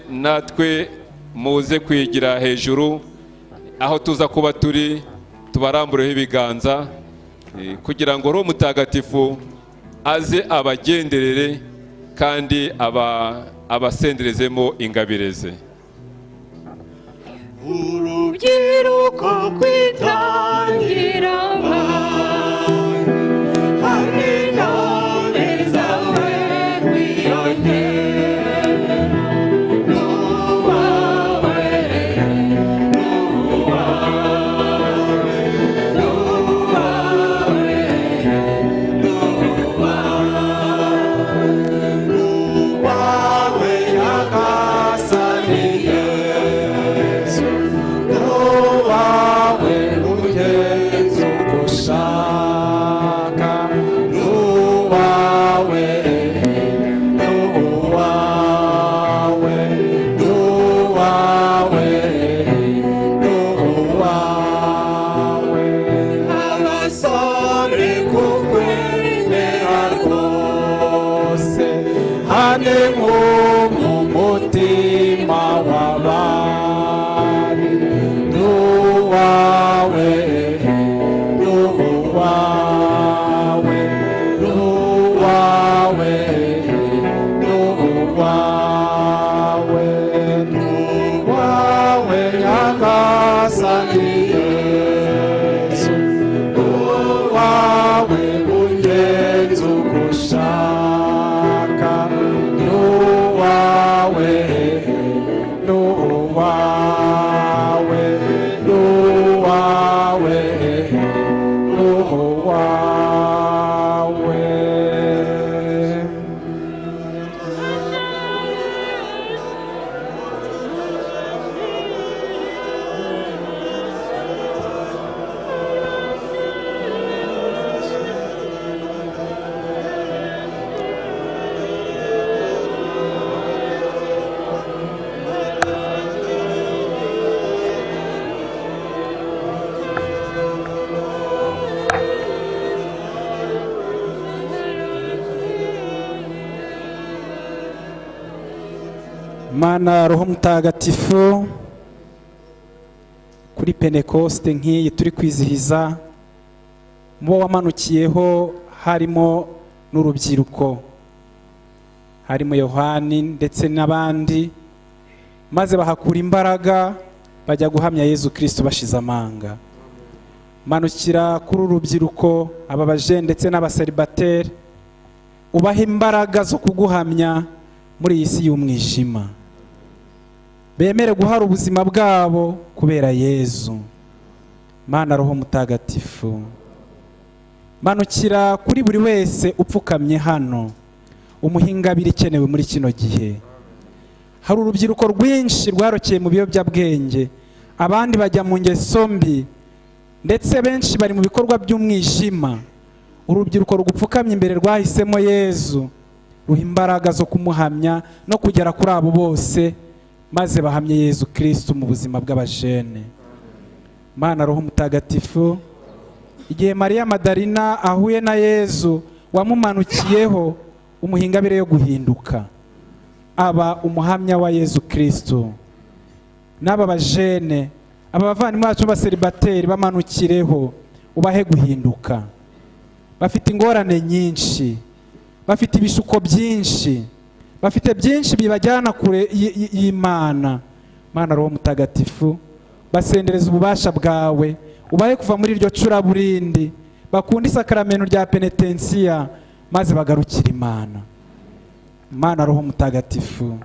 Natwe muze kwigira hejuru aho tuza kuba turi, tubarambureho ibiganza kugira ngo Roho Mutagatifu aze abagenderere kandi abasenderezemo ingabire ze. Urubyiruko kwitangira hamwe intore zawe kwiyongera, n'uwawe, n'uwawe, n'uwawe, n'uwawe, n'uwawe Nyagasani Yezu, n'uwawe ugenza uko ushaka, n'uwawe, n'uwawe, n'uwawe, n'uwawe. Abasore kukwemera rwose, hane nko mu mutima w'abari, n'uwawe, n'uwawe, n'uwawe, n'uwawe, n'uwawe Nyagasani Yezu, n'uwawe ugenza uko ushaka, n'uwawe, n'uwawe, n'uwawe, n'uwawe. Mana Roho Mutagatifu, kuri Pentekoste nk'iyi turi kwizihiza, mu bo wamanukiyeho harimo n'urubyiruko, harimo Yohani ndetse n'abandi, maze bahakura imbaraga bajya guhamya Yezu Kristo bashize amanga. Manukira kuri uru rubyiruko, aba bajene ndetse n'abaseribateri, ubahe imbaraga zo kuguhamya muri iyi si y'umwijima, bemere guhara ubuzima bwabo kubera Yezu. Mana Roho Mutagatifu, manukira kuri buri wese upfukamye hano, umuhe ingabire ikenewe muri kino gihe. Hari urubyiruko rwinshi rwarokeye mu biyobyabwenge, abandi bajya mu ngeso mbi, ndetse benshi bari mu bikorwa by'umwijima. Urubyiruko rugupfukamye imbere rwahisemo Yezu, ruha imbaraga zo kumuhamya no kugera kuri abo bose, maze bahamye Yezu Kristo mu buzima bw'abajene. Mana Roho Mutagatifu, igihe Mariya Madarina ahuye na Yezu wamumanukiyeho, umuha ingabire yo guhinduka, aba umuhamya wa Yezu Kristo. N'aba bajene, aba bavandimwe bacu b'abaseribateri, bamanukireho ubahe guhinduka. Bafite ingorane nyinshi, bafite ibishuko byinshi, bafite byinshi bibajyana kure y'Imana. Mana Roho Mutagatifu, basendereza ububasha bwawe, ubahe kuva muri iryo curaburindi, bakunde isakaramento rya penetensiya, maze bagarukire Imana. Mana Roho Mutagatifu.